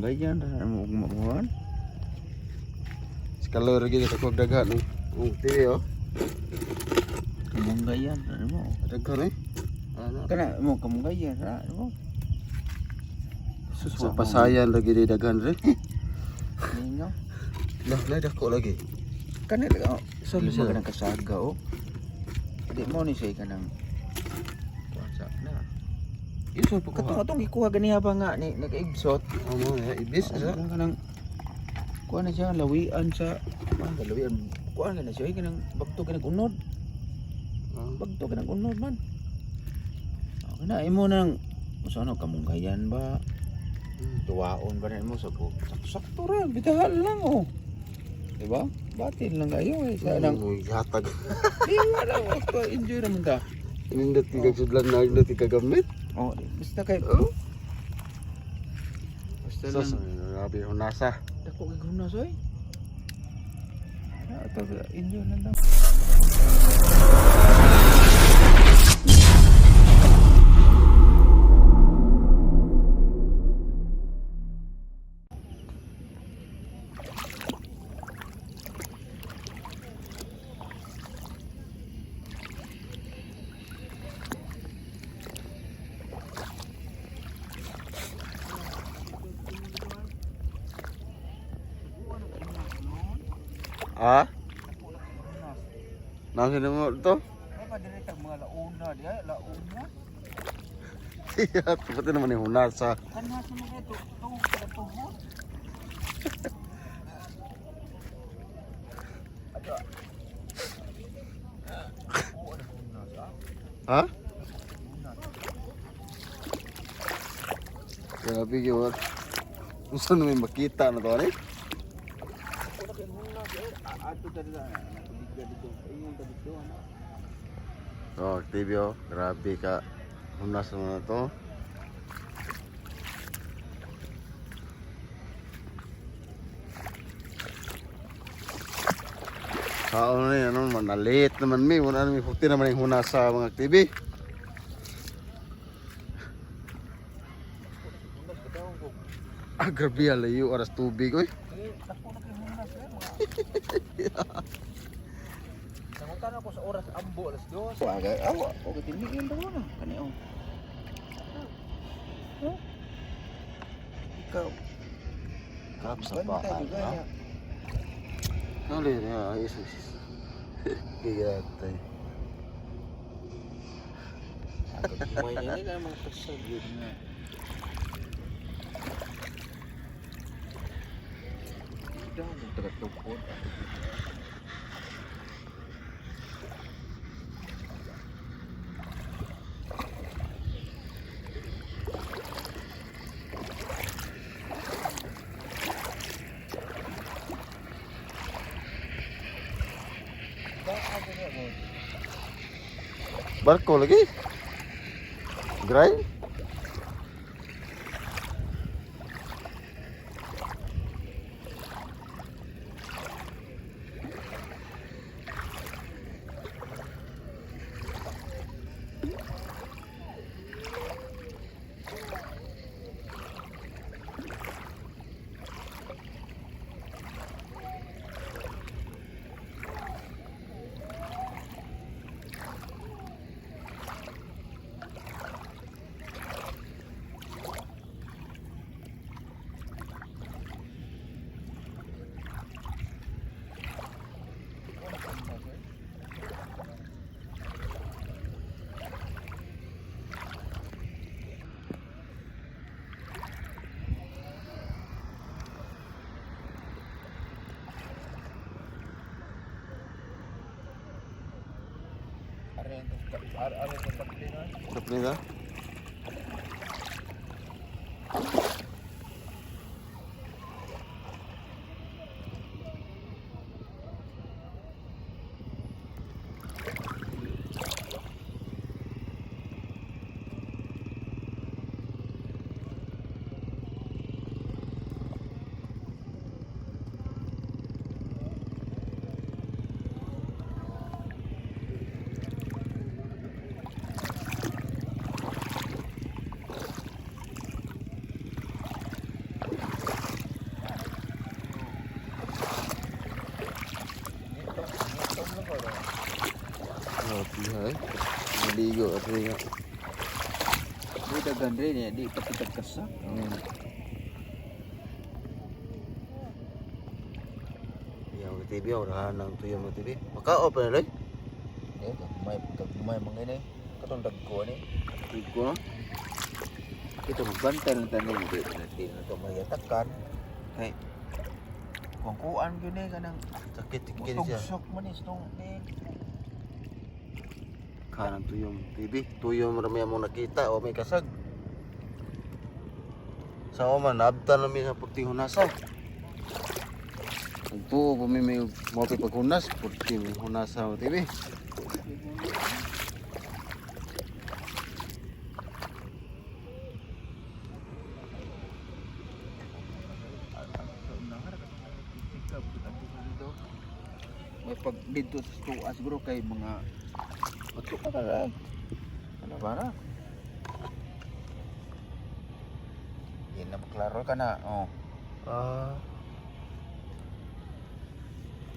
Kamunggayan ra mo gumawan. Sa kalor gyud sa kog daghan eh. Oh, TV oh. Kamunggayan ra mo. Daghan eh. Ano? Kana mo kamunggayan ra mo. Sus, pasayan lagi di daghan re. Ningaw. Lah, lah dako lagi. Kana lang oh. Sa Lima siya? ka ng kasaga oh. Di mo ni siya kanang kuan sa na. Iso pa Katong kuha. atong gikuha ganiha ba nga ni nag-ibsot. Amo ya, ibis sa. Kanang kanang kuan na siya lawian sa kuan ba lawian kuan na siya kanang bagto kanang unod. Bagto kanang unod man. Oh, kana imo nang usa ano kamunggayan ba? Tuwaon ba na imo sa ko? Sakto ra bitahan lang oh. Diba? Batin lang kayo eh. Sa nang Hatag. di wala oh, enjoy naman ta. Nindot kay sudlan na nindot kay gamit. Oh, di, basta kay Oh. Basta Sus, lang. grabe hunasa. Dako kay hunas oy. Ano ito enjoy lang daw. Ah? Nasa na mo to? Ay pa dire tag mga launa di ay launa. Iya, pati naman yung hunasa. Kanha sa mga to to to. Ha? Grabe yun. Unsa na may makita na to, eh? Ako na kay hunas eh. Ato ta dila. Bigla dito. Ingon ta dito ano. Oh, TV oh. Grabe ka. Hunas naman na to. Sao na yun, ano, manalit naman mi. Wala naman, puti naman yung hunas sa mga TV. Hunas bitaw ko. Ah, grabe, alayo, aras tubig, oy. Eh, dako na kay hunas eh. Mga. Nangutan ako sa oras ambo alas 2. Aga, awa, o katimiin daw na. Kani oh. Oh. Ikaw. Grabe sa Bantay bahay, juga ha? niya. Ano yun, ayos, ayos. Gigatay. May ini kan mga kasal yun nga. Dah, taga-tupod. Barko lagi. Grind. Tapos na. Ay, maligo at nga. Di dagan rin eh, di pa kita kasak. Yang TV, orahan ng tuyo mo TV. Makao pa na, Loy. Eh, gagmay, gagmay mga ini. Katong dagko ni. Ko no? Ito magbantay lang tayo di na di na to mayatakan. Kay kung kuan gyud ni kanang Sakit kini siya. mutugsok man is tong ni. Kanang tuyong TV. Tuyo mo rami mo nakita o may kasag. Sa man, nabta na mi sa puting hunasa. Nagtuo pa mi may mo paghunas, puting hunasa mo TV. May pag dito sa tuwa siguro kay mga Bato ka ka. Ano ba na? Yan na maklaro ka na. Oh. Ah,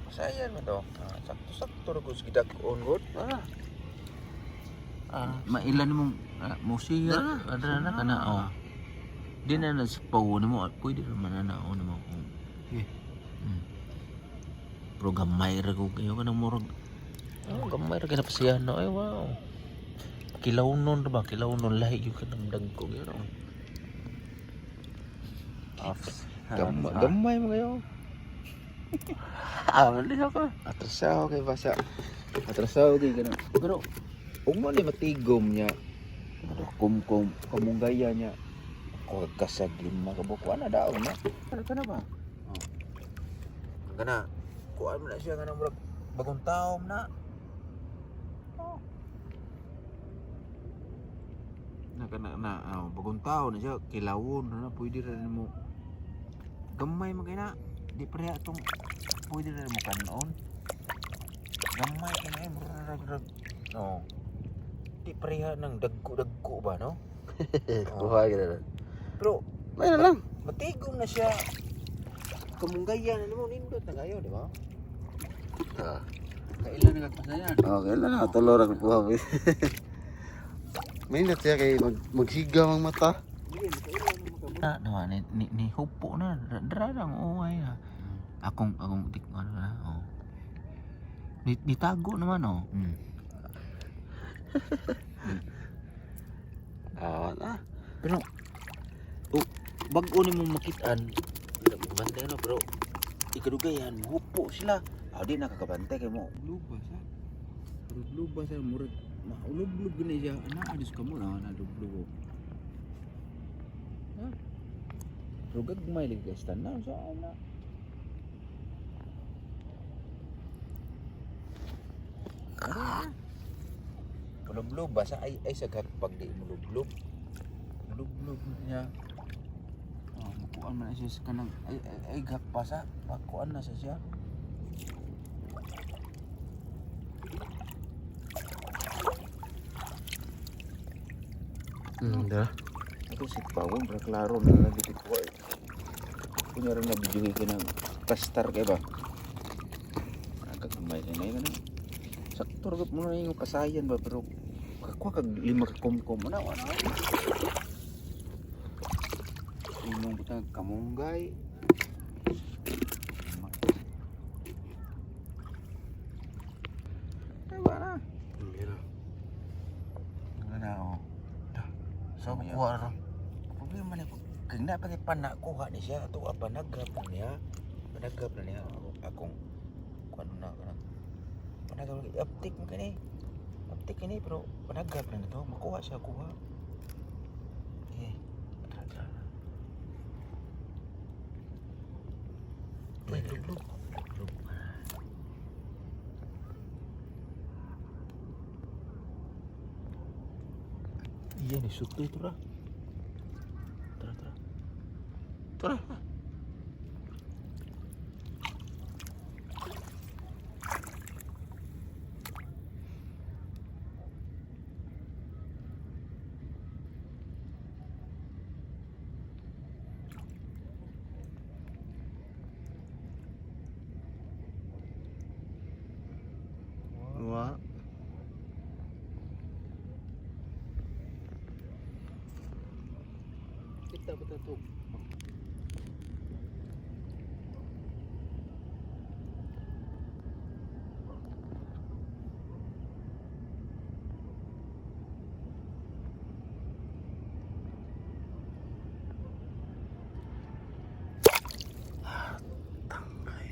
Sayan mo to. Ah, sakto-sakto ra gud gidag-on gud. ah. Ah, mailan mong mo siya. Adra na kana oh. Di na na sa pawo nimo, pwede ra man na oh nimo. Oh. Eh. Pero gamay ra ko kayo kanang murag. Oh, gamay ra kinapasiyahan na ay wow. Kilawnon ra ba? Kilawnon lahi gyud kanang dagko gyud oh. Off. Gamay, gamay mo kayo. Ah, mali ako. Atrasaw kay basa. Atrasaw kay ganun. Pero ug mo ni matigom niya. Kumkum kamunggaya niya. Ko kasag lima ka buok ana daon na. Ano ka na ba? Oh. Kana kuan mo na siya kanang murag bagong taom na. Oh. Na kana na oh, bagong taon na siya kilawon na, na pwede ra nimo gamay man kay na di pareha atong pwede ra nimo kanon. Gamay kay na eh, murag rag no. Di pareha ng dagko-dagko ba no? Kuha gid na. Pero May na lang. matigom na siya. Kamunggaya na nimo nindot na kayo, di ba? Ah. Kailan na kagpasayan? Okay na na, tulo ra ko kuha. May na siya kay mag maghiga ang mata. Na, nawa ni ni, ni hupo na dra lang oo ay na. Akong akong tik ano na oh. Ni nitago naman oh. Ah, na. Pero oh, bag-o nimo makitaan bantay no pero ikadugayan hupo sila. Ah, di nakakabantay kay mo. Lubas ha. Murag lubas ha, murag maulublub gani siya. Ana adis ka mo na nalublub. Ha? Pero gagmay lagi guys tanan sa ana. Lublub basa ay ay sa pag di mo lublob. Lublob niya. Oh, makuan man na siya sa kanang ay ay, ay gakpa sa pakuan na sa siya. Dara. Ito si Pawon, para klaro na lang dito ko. Kunya rin na video kay nang kastar kay ba. Nagkakamay kay na yun. Sakto ra mo na yung pasayan ba pero kakuha kag lima ka kumkum ana ana. Imong butang kamunggay. Ay ba na? Mira. Ano na oh. So kuha ra. Problema ni kay na pa kay panakuha ni siya ato panagap na niya. Panagap na niya ako akong kuan na kanang panagap uptick mo kini. Uptick kini pero panagap na nito makuha siya kuha. Eh, tara tara. Uy, lublog. Lublog. Iya ni suto ito ra. Tara tara. Tara. Wa. Ito. Tangay.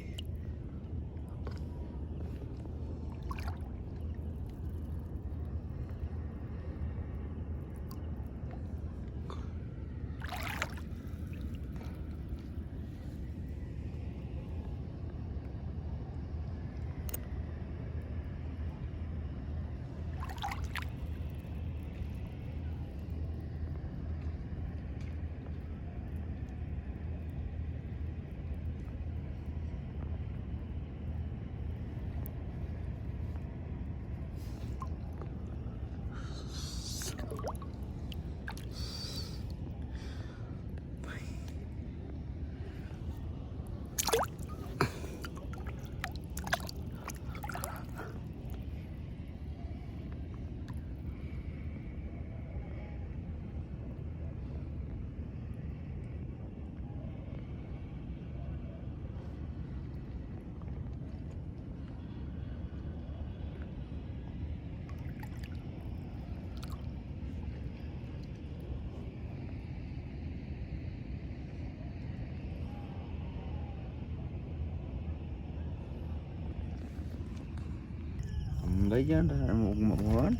Kamunggay yan, mo makuhaan.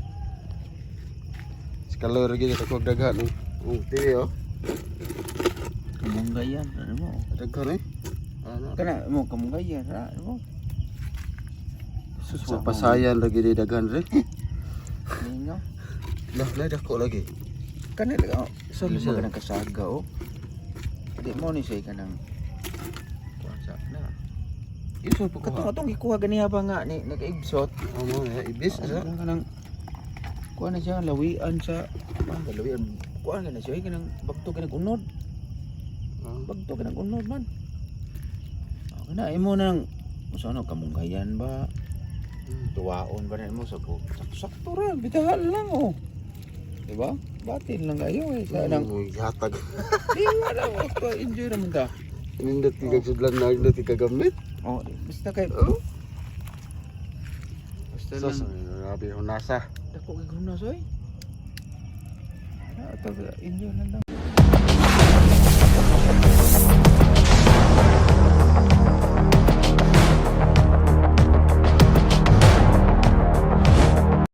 Si kalor gyud sa kog daghan eh. Oh, tiwi oh. Kamunggay yan, ano mo? Daghan eh. Ano? Kana mo kamunggay yan, ano mo? Sus, pasayan lagi di daghan re. Lingaw. Lah, lah dako lagi. Kana lang oh. Saan Di siya? mo kanang kasaga oh. Di mo ni siya kanang kuan sa na. Ito pa Katong atong gikuha ganiha ba nga ni nakaibsot. Amo eh, ibis Sa sa. kanang kuan na siya lawian sa kuan ba lawian kuan na siya kanang bagto kanang unod. Bagto kanang unod man. Okay na imo nang usa ano kamunggayan ba? Tuwaon ba na imo sa ko? Sakto ra bitahan lang oh. Diba? Batin lang kayo eh. Sa nang Uy, hatag. di wala oh. Enjoy naman ta. Nindot kay sudlan na nindot kay gamit. Oh, basta kay Oh. Basta Sus, lang. grabe hunasa. Dako kay hunas oy. Ano, enjoy lang daw.